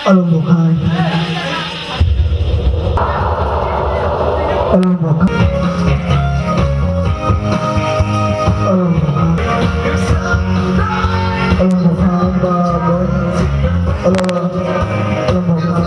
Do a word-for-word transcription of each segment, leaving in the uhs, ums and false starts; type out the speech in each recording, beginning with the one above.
Along bok hai. Along bok hai. Along bok hai. Along bok hai, ba, ba. Along, along bok hai.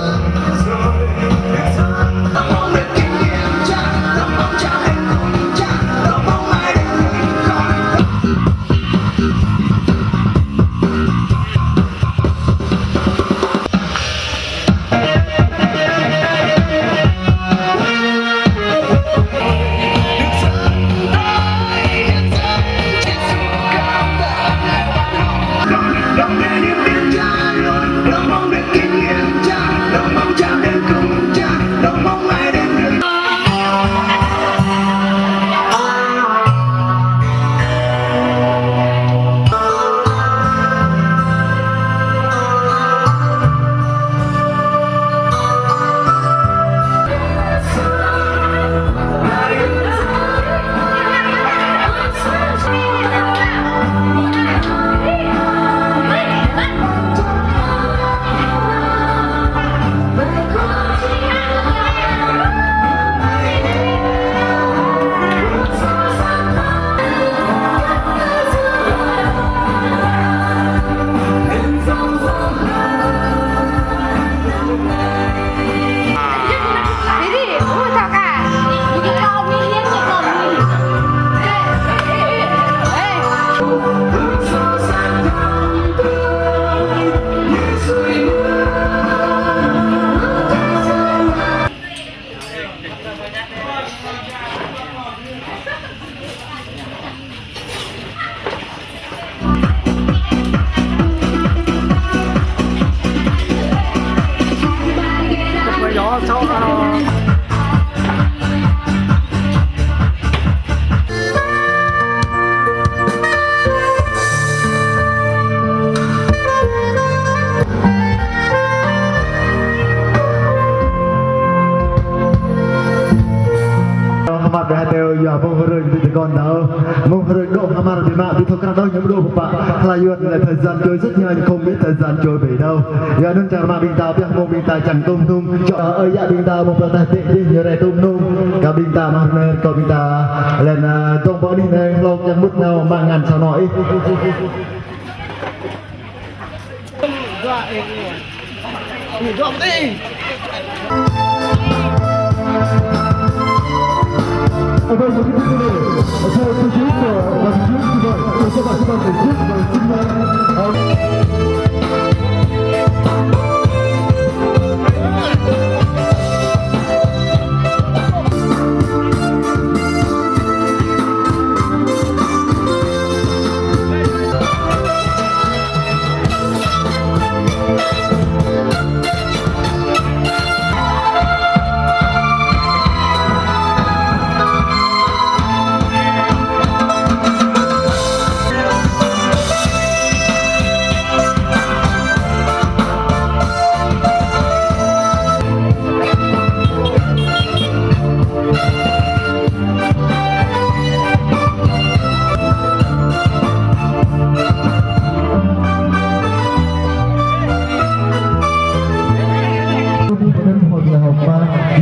Hơmât ƀing ta yua mơ̆ng hrơi ƀing ta kơ nao, mơ̆ng hrơi dŏ hơmâo ƀing mă ƀing thâo krăn đôč ñu ƀu dŏ pơpă. Hlơi yua lĕ thời gian trôi rất nhanh, không biết thời gian trôi về đâu. Yua anŭn čang mă ƀing ta pioh mơ̆ng ƀing ta čang tŭm nŭng. Čŏ ơi yă ƀing ta mơ̆ng pơtah tĕ dih ñu rai tŭm nŭng. Kơ ƀing ta mă hrơi anai kơ ƀing ta lĕ, ơ, dŏng pơ anih anai hlŏng čang mŭt nao mă ngăn sa anŏ ih.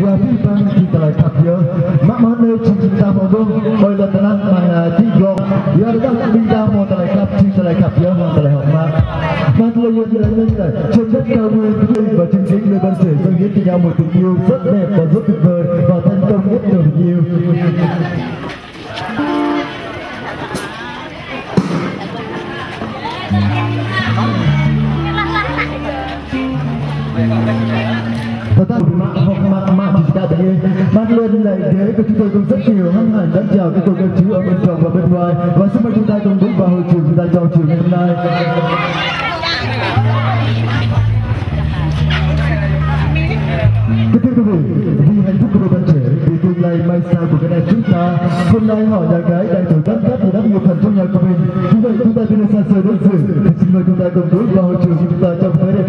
Yua ƀing ƀing či tơlơi khăp yơh. Mă mơ̆n anai či či ta mơ̆ gơ̆, ƀơi lŏn tơnah mơ̆ng, ơ, či glông. Yua dah ƀing ta mơ̆ tơlơi khăp, či tơlơi khăp yơh, mơ̆ng tơlơi hơ̆k mă. Mă tơlơi yua tơlơi anai, čơdơ̆t kơ mơ̆ tơlơi, và chương trình Người Bạn Trẻ Doanh Nghiệp Với Nhau Một Tình Yêu rất đẹp và rất tuyệt vời và thành công nhất trong tình yêu. Tơdah mă hŏk mă mă či čơkă tơlơi, mă tơlơi anai dêh kơ chúng tôi cũng rất nhiều hân hạnh đón chào các cô, các chú ở bên trong và bên ngoài. Và xin mời chúng ta cùng bước vào hội trường, chúng ta chào trường ngày hôm nay. Kính thưa quý vị, vì hạnh phúc của đôi bạn trẻ, vì tương lai mai sau của Việt Nam chúng ta, hôm nay họ nhà gái đang thử gắn kết và đắp nhiều phần trong nhà của mình. Vì vậy, chúng ta xin được xa xưa đến dự. Xin mời chúng ta cùng bước vào hội trường, chúng ta chào mừng.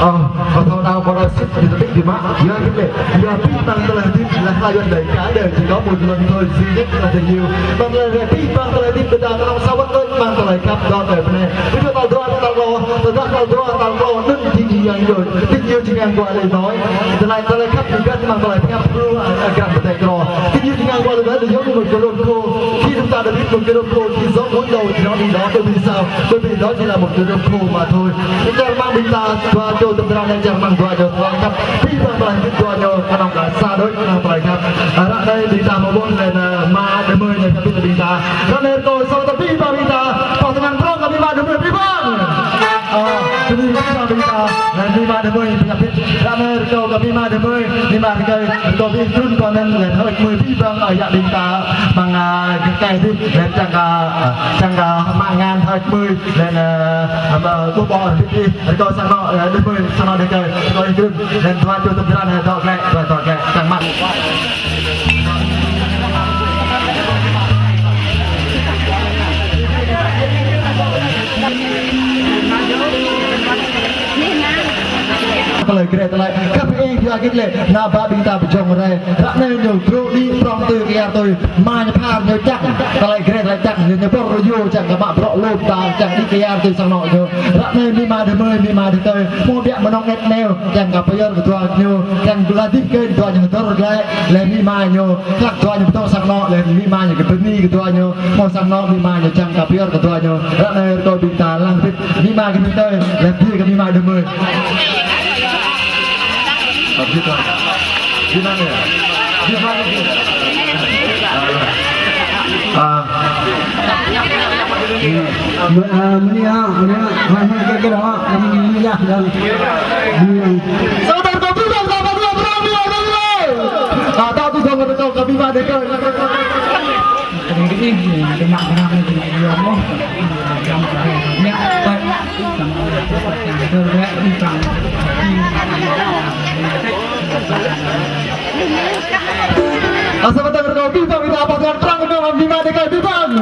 Ơ, kâo thâo đaŏ kơ đaŏ sĭt, ñu tơpĭ biă mă, yua hơget lĕ, yua abih bang tơlơi hơdip, lĕ hlơi yuan đơi, kơ đơi, chỉ có một lần thôi, duy nhất là tình yêu. Bang tơlơi hơdip, bang tơlơi hơdip, ƀôdah kơnơ̆ng sa wơ̆t đôč, bang tơlơi khăp, dŏ đơi bơnai. Ƀu djơ̆ tal dua, tal klâo, tơdah tal dua, tal klâo, anŭn jing yang djơ̆, tình yêu jing yang dua lời nói. Tơlơi, tơlơi khăp, jing bang tơlơi pơhiăp, hrup, ơ, gah pơtĕk rô. Tình yêu jing yang dua lời nói, là giống như một cái rơnuk khô. Khi chúng ta đã biết một cái rơnuk khô thì gió cuốn đâu thì nó đi đó, bởi vì sao? Bởi vì đó chỉ là một cái rơnuk khô mà thôi. Čang rơmang ƀing ta dua čô tơdron anai, čang rơmang dua čô tơdron khăp. Abih bang tơlơi hơdip dua ñu kơnơ̆ng kơ sa đôč kơnơ̆ng tơlơi khăp. Ơ, ră anai ƀing ta hmâo ƀuh lĕ, ơ, ama Đơmơi ñu khăp ƀing ta. Ră anai rơkâo sa wơ̆t abih bang ƀing ta pŏk tơngan prŏng kơ ama Đơmơi abih bang. Ơ, bơni abih bang ƀing ta, lĕ ama Đơmơi ƀing ta khăp. Ră anai rơkâo kơ ama Đơmơi, ama rơkâo, rơkâo abih trun kơ anŭn lĕ hơi kơmơi abih bang, ơ, yă ƀing ta, amăng, ơ, kơ kơ dih, lĕ čang kơ, ơ, čang kơ mă ngăn hơi kơmơi, lĕ, ơ, ơ, ƀu ƀô̆ dih, rơkâo sang anŏ, ơ, Đơmơi sang anŏ đơi kơ, rơkâo abih trun, lĕ dua čô tơdron, ơ, dŏ glaĭ, dŏ, dŏ glaĭ, čang mă. Tơlơi grê tơlơi khăp ih yua hơget lĕ, ană bă ƀing ta pơjŏng rai. Ră anai ñu brŏ đĭ prŏng tui kơyar tui, ama ñu phar ñu čang. Tơlơi grê tơlơi čang, ñu ñu pơr rơyô čang kơ mă brŏ lŏm ta čang đĭ kơyar tui sang anŏ ñu. Ră anai amĭ ama Đơmơi, amĭ ama Đơkơi, hmâo biă mơnơ̆ng anet aneo, čang kơ pơyơr kơ dua ñu, čang kơ lah dih kơ dua ñu hơdơr glaĭ, lĕ amĭ ama ñu, hlak dua ñu pơtŏng sang anŏ, lĕ amĭ ama ñu kơ bơni kơ dua ñu, hmâo sang anŏ amĭ ama ñu čang kơ pơyơr kơ dua ñu. Ră anai rơkâo ƀing ta lăng bit amĭ ama kơ ƀing ta, lĕ bia kơ amĭ ama Đơmơi. Ơ, bit. Bit anai. Bit anai. Ơ. Ơ, bơni, ơ, bơni, ơ. Hai, hai, kơ, kơ, ơ, bơni, ơ, ơ. Bơni, ơ. Sa wơ̆t rơkâo abih bang, sa wơ̆t rơkâo abih bang, bơni, ơ, bơni, ơ. Ơ, ta tui dong rơkâo kơ abih bang đơi kơ. Ơ, sa wơ̆t rơkâo abih bang, ƀing ta pŏk tơngan prŏng kơ amĭ ama đơi kơ abih bang.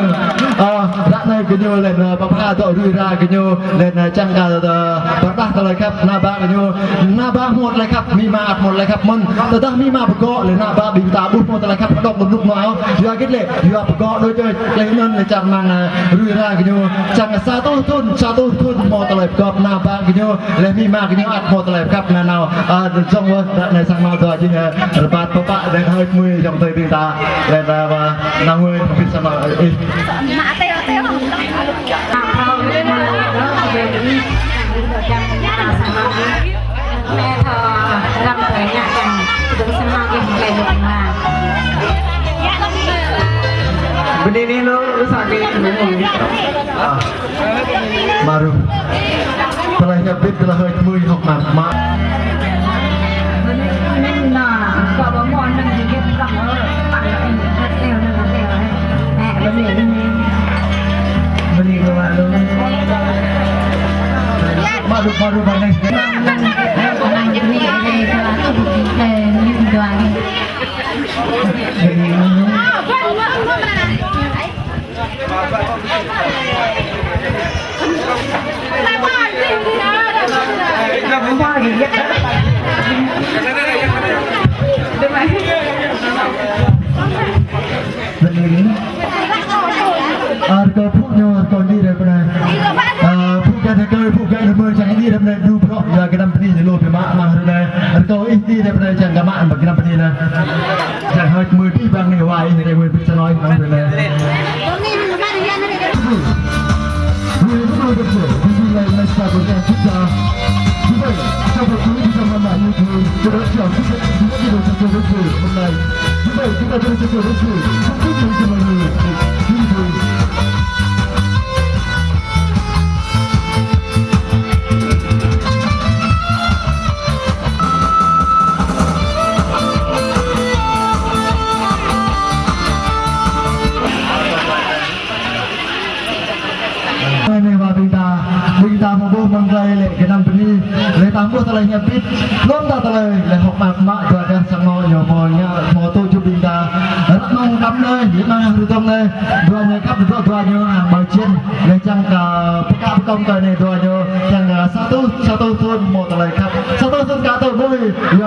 Ơ, ră anai gơñu lĕ, ơ, pơpha dŏ rui ra gơñu lĕ, ơ, čang kơ, ơ, pơrơđah tơlơi khăp ană bă gơñu. Ană bă hmâo tơlơi khăp, amĭ ama ăt hmâo tơlơi khăp mơ̆n. Tơdah amĭ ama pơgŏ lĕ ană bă ƀing ta ƀu hmâo tơlơi khăp hơđŏk lơnuk nua ôh. Yua hơget lĕ, yua pơgŏ đôč čoi, tơlơi anŭn lĕ čang rơmang, ơ, rui ra gơñu. Čang sa rơtuh thŭn, sa rơtuh thŭn hmâo tơlơi pơgŏp ană bă gơñu. Lĕ amĭ ama gơñu ăt hmâo tơlơi khăp nanao. Ơ, dŏng wơ̆t, ră anai sang anŏ dua jing, ơ, rơbat pơpă đơi hơi kơmơi dŏng tơi ƀing ta. Lĕ, ơ, ơ, nao ngui, hơbĭt sang anŏ, ơ, ih. Bơni ni lu, lu sa ke, lu. Ơ. Mơ̆ rŭ. Tơlơi hiăp bit, tơlơi hơi kơmơi hŏk mă mă. Mă rŭ, mă rŭ, mă rŭ. Ơ, rơkâo pŭ ñu, rơkâo ni rơp anai. Ơ, pŭ gah đơi kơ, pŭ gah đơi mơi, čang ni rơp anai, đu brŏ, yua gơnam bơni ñu lu biă mă, mă rơp anai. Rơkâo ih ni rơp anai, čang gah mă, gơnam bơni anai. Čang hơi kơmơi abih bang ni wa ih rai wơ̆t bit sa anŏ ih mơ̆ng rơnai. Anai wa ƀing ta, ƀing ta hmâo ƀuh mơ̆ng tơlơi lĕ gơnam bơni, lĕ ta ƀuh tơlơi hiăp bit, lŏm ta tơlơi, lĕ hŏk mă mă, dua gah sang anŏ ñu hmâo ngă, hmâo tŭ čŭp ƀing ta. Ră anai kăm anai, amĭ ama rơdŏng anai, dua ñu khăp, dua, dua ñu hăng ƀơi čin, lĕ čang kơ pơkă pơkŏm kơ anai dua ñu, čang kơ sa rơtuh, sa rơtuh thŭn hmâo tơlơi khăp.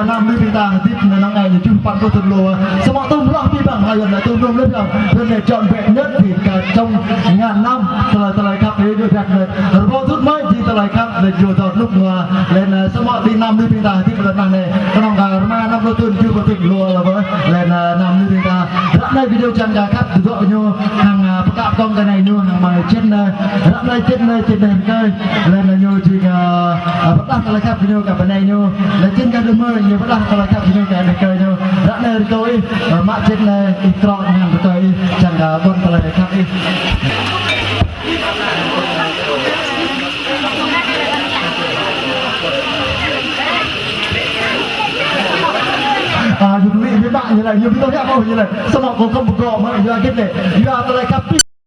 Năm lui ƀing ta hơdip anai nong ai ñu tơjuh păn pluh thŭn lu. Samơ̆ tơm hloh ƀing ƀăng hlơi yơh, tơm hloh lĕ yơh. Thŭn anai čŏn bĕ ñĕt ƀing ta čŏng ngăn năm tơlơi tơlơi khăp ih ñu ƀiă anai. Rơbâo thŭn mơi ƀing tơlơi khăp lĕ ñu dŏ lŭk ngua. Lĕ anai samơ̆ ƀing năm lui ƀing ta hơdip lĕ anai anai. Kơnơ̆ng kơ rơma năm pluh thŭn tơjuh păn pluh thŭn lu lĕ bơ. Lĕ anai năm lui ƀing ta. Ră anai video čang kơ khăp dŏ ñu hăng, a, pơkă pơkŏng kơ anai ñu hăng mơi čen anai. Ră anai čen anai čen anai rơkơi. Lĕ anai ñu jing, a, a, pơdah tơlơi khăp ñu kơ bơnai ñu. Lĕ čen kơ đơ mơi ñu pơdah tơlơi khăp ñu kơ anai rơkơi ñu. Ră anai rơkơi ih, a, mă čen anai ih trŏ ngăn rơkơi ih. Čang kơ ƀuăn tơlơi khăp ih. A, ñu tui ƀing ƀă ñu lĕ, ñu ƀing tơhiăp ôh ñu lĕ. Samơ̆ kâo khŏm pơgŏ mă, ñu hơget lĕ. Ñu tơlơi khăp ih.